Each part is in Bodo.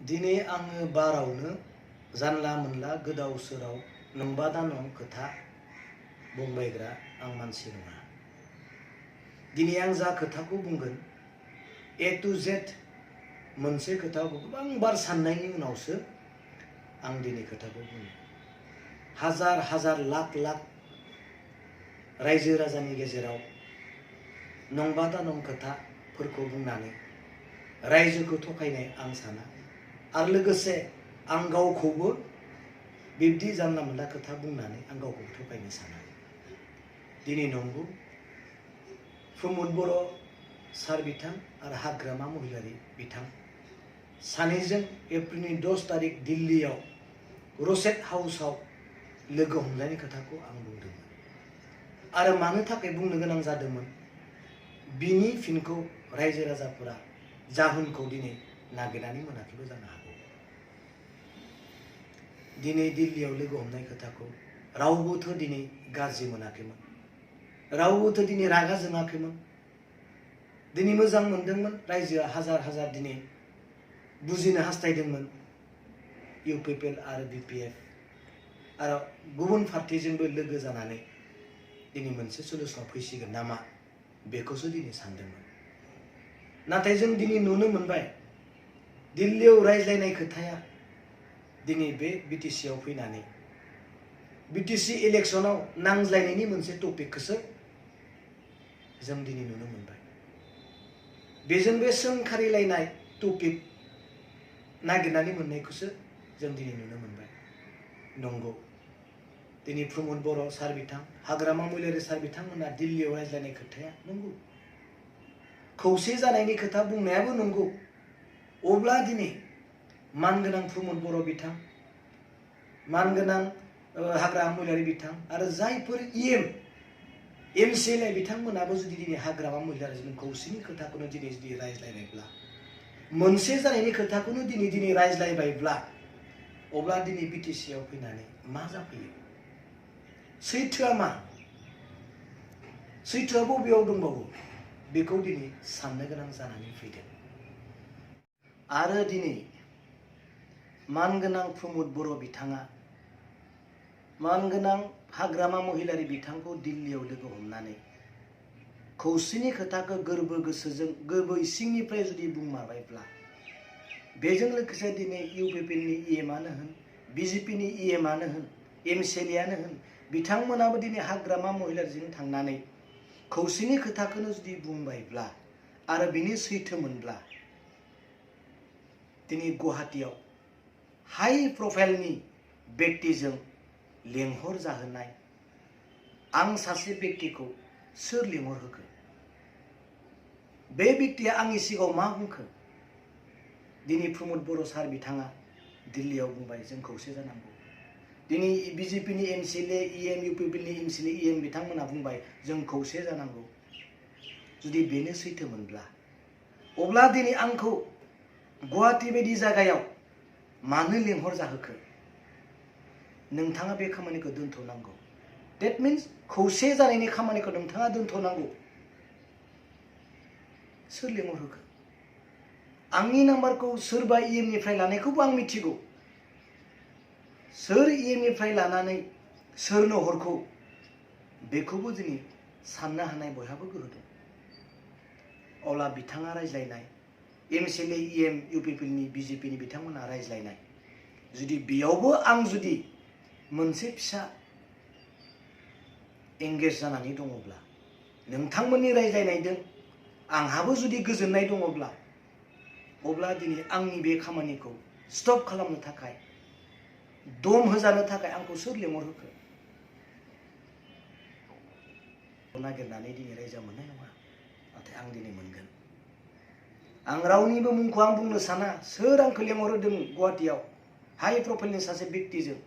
दिनै आङो बारावनो जानला मोनला गोदाव सोराव नंबा दा नं खोथा बुंबायग्रा आं मानसि नङा। दिनै आं जा खोथाखौ बुंगोन ए टु जेड मोनसे खोथाखौ गोबां बार साननायनि उनावसो आं दिनै खोथाखौ बुङो। हाजार हाजार लाख लाख रायजो राजानि गेजेराव नंबा दा नं खोथाफोरखौ बुंनानै रायजोखौ थखायनाय आं साना। आरो लोगोसे आं गावखौबो बिब्दि जानला मोनला खोथा बुंनानै आं गावखौ थखायनो साना। दिनै नंगौ प्रमद बर' सार बिथां आरो हाग्रामा महिलारि बिथां सानैजों एप्रिलनि 10 तारिख दिल्लीयाव रसेट हाउसआव लोगो हमनायनि खोथाखौ आं बुंदोंमोन। आरो मानो थाखाय बुंनो गोनां जादोंमोन बिनि फिनखौ रायजो राजाफोरा जाहोनखौ दिनै नागिरनानै मोनाखैबो जानो हागौ। दिनै दिल्लीयाव लोगो हमनाय खोथाखौ रावबोथ' दिनै गाज्रि मोनाखैमोन, रावबोथ' दिनै रागा जोङाखैमोन। दिनै मोजां मोनदोंमोन। रायजोआ हाजार हाजार दिनै बुजिनो हास्थायदोंमोन इउपिपिएल आरो बिपिएफ आरो गुबुन पार्टिजोंबो लोगो जानानै दिनै मोनसे सल्युसनाव फैसिगोन नामा बेखौसो दिनै सानदोंमोन। नाथाय जों दिनै नुनो मोनबाय दिल्लीयाव रायज्लायनाय खोथाया दिनै बे बिटिसिआव फैनानै बिटिसि इलेक्शनाव नांज्लायनायनि मोनसे टपिकखौसो जों दिनै नुनो मोनबाय। बेजों बे सोंखारिलायनाय टपिक नागिरनानै मोननायखौसो जों दिनै नुनो मोनबाय। नंगौ दिनै प्रमद बर' सार बिथां हाग्रामा महिलारि सार बिथांमोना दिल्लीयाव रायज्लायनाय खोथाया नंगौ, खौसे जानायनि खोथा बुंनायाबो नंगौ। अब्ला दिनै मानगोनां प्रमद बर' बिथां, मानगोनां हाग्रामा महिलारि बिथां आरो जायफोर एमसिएलए बिथांमोनाबो जुदि दिनै हाग्रामा महिलारिजों खौसेनि खोथाखौनो दिनै जुदि रायज्लायबायब्ला, मोनसे जानायनि खोथाखौनो दिनै रायज्लायबायब्ला, अब्ला दिनै बिटिसिआव फैनानै मा जाफैयो? सैथोआ मा? सैथोआ बबेयाव दंबावो? बेखौ दिनै साननो गोनां जानानै फैदों। आरो दिनै मानगोनां प्रमद बर' बिथाङा मानगोनां हाग्रामा महिलारि बिथांखौ दिल्लीयाव लोगो हमनानै खौसेनि खोथाखौ गोरबो गोसोजों गोरबो इसिंनिफ्राय जुदि बुंमारबायब्ला, बेजों लोगोसे दिनै इउपिपिएलनि इएमआनो होन, बिजेपिनि इएमआनो होन, एमसिएलएआनो होन, बिथांमोनाबो दिनै हाग्रामा महिलारिजों थांनानै खौसेनि खोथाखौनो जुदि बुंबायब्ला आरो बिनि सैथोमोनब्ला, दिनै गुवाहाटीयाव हाई प्रफाइलनि व्यक्तिजों लेंहर जाहोनाय आं सासे व्यक्तिखौ सोर लेंहरहोखो? बे व्यक्तिया आंनि सिगाङाव मा बुंखो? दिनै प्रमद बर' सार बिथाङा दिल्लीयाव बुंबाय जों खौसे जानांगौ। दिनै बिजेपिनि एमसिएलए इएम, इउपिपिएलनि एमसिएलए इएम बिथांमोना बुंबाय जों खौसे जानांगौ। जुदि बेनो सैथोमोनब्ला, अब्ला दिनै आंखौ गुवाहाटी बायदि जायगायाव मानो लेंहर जाहोखो? नोंथाङा बे खामानिखौ दोनथ'नांगौ। डेट मिन्स खौसे जानायनि खामानिखौ नोंथाङा दोनथ'नांगौ। सोर लेंहरहोखो? आंनि नाम्बारखौ सोरबा इएमनिफ्राय लानायखौबो आं मिथिगौ। सोर इएमनिफ्राय लानानै सोरनो हरखौ बेखौबो दिनै साननो हानाय बयहाबो गोहो दं। अब्ला बिथाङा रायज्लायनाय एमसिएलए इएम इउपिपिएलनि बिजेपिनि बिथांमोना रायज्लायनाय, जुदि बेयावबो आं जुदि मोनसे फिसा एंगेज जानानै दङब्ला, नोंथांमोननि रायज्लायनायजों आंहाबो जुदि गोजोननाय दङब्ला, अब्ला दिनै आंनि बे खामानिखौ स्टप खालामनो थाखाय, दम होजानो थाखाय आंखौ सोर लेंहरहोखो? नागिरनानै दिनै रायजा मोननाय नङा, नाथाय आं दिनै मोनगोन। आं रावनिबो मुंखौ आं बुंनो साना सोर आंखौ लेंहरहोदों गुवाहाटीयाव हाई प्रफाइलनि सासे व्यक्तिजों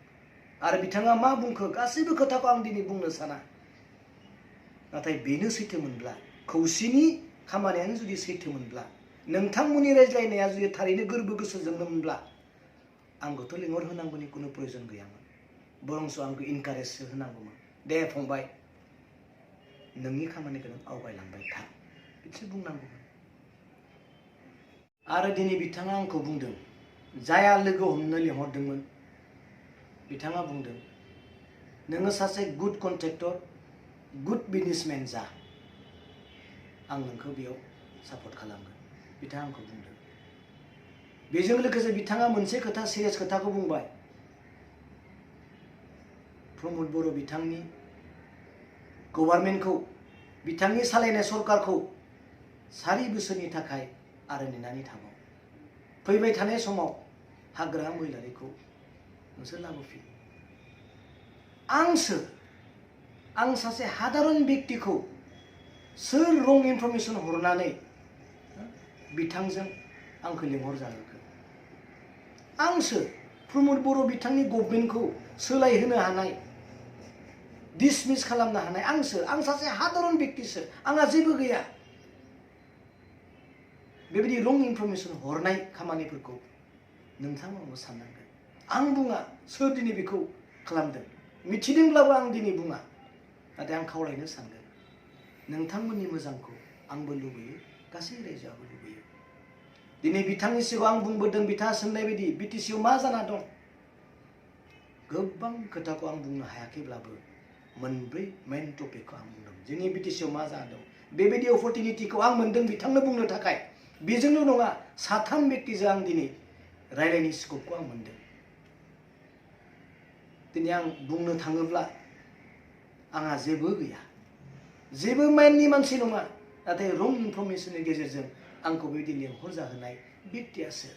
आरो बिथाङा मा बुंखो गासैबो खोथाखौ आं दिनै बुंनो साना। नाथाय बेनो सैथोमोनब्ला, खौसेनि खामानियानो जुदि सैथोमोनब्ला, नोंथांमोननि रायज्लायनाया जुदि थारैनो गोरबो गोसोजोंमोनब्ला, आंखौथ' लेंहरहोनांगौनि खुनु प्रयजन गैयामोन। बरंस' आंखौ इनकारेजसो होनांगौमोन। दे फंबाय नोंनि खामानिखौ नों आवगायलांबाय था, बिदिसो बुंनांगौमोन। आरो दिनै बिथाङा आंखौ बुंदों जाया लोगो हमनो लिंहरदोंमोन बिथाङा बुंदों नोङो सासे गुड कन्ट्रेक्टर गुड बिजनेसमेन जा आं नोंखौ बेयाव सापर्ट खालामगोन बिथाङा आंखौ बुंदों। बेजों लोगोसे बिथाङा मोनसे खोथा सिरियास खोथाखौ बुंबाय प्रमोद बर' बिथांनि गभर्नमेन्टखौ बिथांनि सालायनाय सरकारखौ 4 बोसोरनि थाखाय आरो नेनानै थाबाव फैबाय थानाय समाव हाग्रा महिलारिखौ नोंसोर लाबोफिन। आं सासे साधारन व्यक्तिखौ सोर रं इनफरमेशन हरनानै बिथांजों आंखौ लिंहरजाहोखो आंसो प्रमोद बर' बिथांनि गभर्नमेन्टखौ सोलायहोनो हानाय डिसमिस खालामनो हानाय आं सासे साधारन व्यक्तिसो आंहा जेबो गैया। बेबायदि रं इनफरमेशन हरनाय खामानिफोरखौ नोंथांमोनबो साननांगोन। आं बुङा सोर दिनै बेखौ खालामदों मिथिदोंब्लाबो आं दिनै बुङा नाथाय आं खावलायनो सानगोन नोंथांमोननि मोजांखौ आंबो लुबैयो गासै रायजोआबो लुबैयो। दिनै बिथांनि सिगाङाव आं बुंबोदों बिथाङा सोंनाय बायदि बिटिसिआव मा जाना दं गोबां खोथाखौ आं बुंनो हायाखैब्लाबो मोनब्रै मेन टपिकखौ आं बुंदों जोंनि बिटिसिआव मा जाना दं बेबायदि अपरचुनिटिखौ आं मोनदों बिथांनो बुंनो थाखाय। बेजोंल' नङा 3 व्यक्तिजों आं दिनै रायलायनाय स्कपखौ आं मोनदों। दिनै आं बुंनो थाङोब्ला आंहा जेबो गैया जेबो माइन्डनि मानसि नङा नाथाय रं इनफरमेशननि गेजेरजों आंखौ बेबायदि लेंहर जाहोनाय व्यक्तियासो।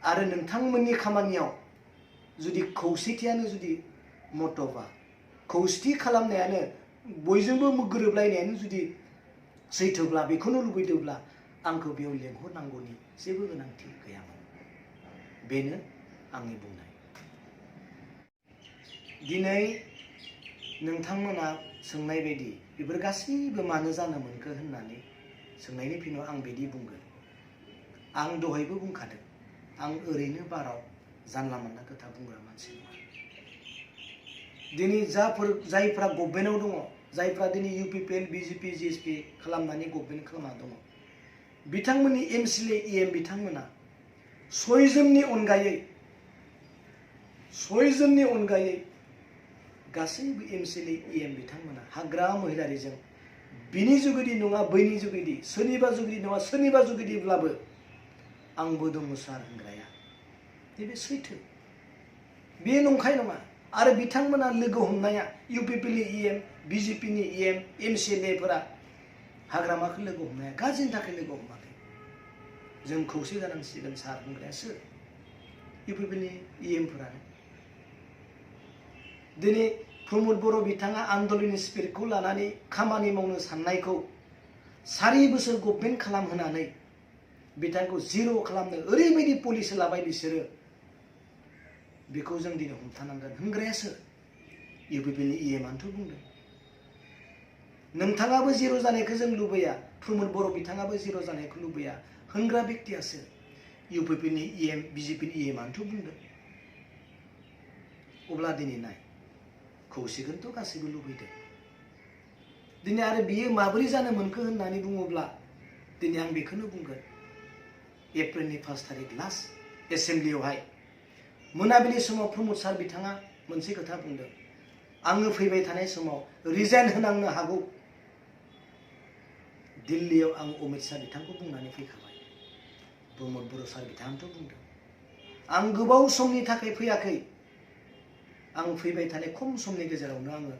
आरो नोंथांमोननि खामानियाव जुदि खौसेथियानो जुदि मट'बा खौसेथि खालामनायानो बयजोंबो गोरोबलायनायानो जुदि सैथोब्ला बेखौनो लुबैदोंब्ला आंखौ बेयाव लेंहरनांगौनि जेबो गोनांथि गैयामोन। बेनो आंनि बुंनाय। दिनै नोंथांमोना सोंनाय बायदि बेफोर गासैबो मानो जानो मोनखो होननानै सोंनायनि फिनाव आं बिदि बुंगोन आं दहायबो बुंखादों आं ओरैनो बाराव जानला मोनला खोथा बुंग्रा मानसि नङा। दिनै जायफ्रा गभर्नमेन्टआव दङ जायफ्रा दिनै इउपिपिएल बिजेपि जिएसपि खालामनानै गभर्नमेन्ट खालामना दङ बिथांमोननि एमसिएलए इएम बिथांमोना 6 जननि अनगायै गासैबो एमसिएलए इएम बिथांमोना हाग्रा महिलारिजों बिनि जुगिदि नङा बैनि जुगिदि सोरनिबा जुगिदि नङा सोरनिबा जुगिदिब्लाबो आंबो दङ सार होनग्राया बे सैथो बे नंखाय नङा। आरो बिथांमोना लोगो हमनाया इउपिपिएलनि इएम बिजेपिनि इएम एमसिएलएफोरा हाग्रामाखौ लोगो हमनाया गाज्रिनि थाखाय लोगो हमाखै जों खौसे जानांसिगोन सार होनग्राया सोर इउपिपिएलनि इएमफोरानो। दिनै प्रमोद बर' बिथाङा आन्दलननि स्पिरिटखौ लानानै खामानि मावनो साननायखौ 4 बोसोर गभर्नमेन्ट खालामहोनानै बिथांखौ जिर' खालामनो ओरैबायदि पलिसि लाबाय बिसोरो बेखौ जों दिनै हमथानांगोन होनग्राया सोर इउपिपिएलनि इएमआनोथ' बुंदों। नोंथाङाबो जिर' जानायखौ जों लुबैया प्रमोद बर' बिथाङाबो जिर' जानायखौ लुबैया होनग्रा व्यक्तियासो इउपिपिएलनि इएम बिजेपिनि इएमआनोथ' बुंदों। अब्ला दिनै नाय खौसेखौनोथ' गासैबो लुबैदों। दिनै आरो बियो माबोरै जानो मोनखो होननानै बुङोब्ला दिनै आं बेखौनो बुंगोन एप्रिलनि 1 तारिख लास्ट एसेम्ब्लियावहाय मोनाबिलि समाव प्रमोद सार बिथाङा मोनसे खोथा बुंदों आङो फैबाय थानाय समाव रिजाइन होनांनो हागौ दिल्लीयाव आं अमित शाह बिथांखौ बुंनानै फैखाबाय प्रमोद बर' सार बिथाङाथ' बुंदों आं गोबाव समनि थाखाय फैयाखै आं फैबाय थानाय खम समनि गेजेरावनो आङो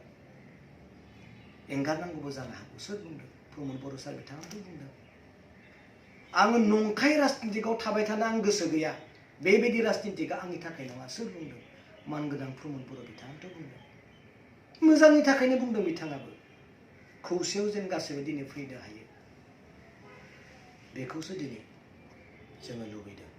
एंगारनांगौबो जानो हागौ सोर बुंदों प्रमोद बर' सार बिथाङाथ' बुंदों आङो नंखाय राजनितिकआव थाबाय थानो आं गोसो गैया बेबायदि राजनितिकआ आंनि थाखाय नङा सोर बुंदों मानगोनां प्रमोद बर' बिथाङाथ' बुंदों मोजांनि थाखायनो बुंदों बिथाङाबो खौसेयाव जेन गासैबो दिनै फैनो हायो बेखौसो दिनै जोङो लुबैदों।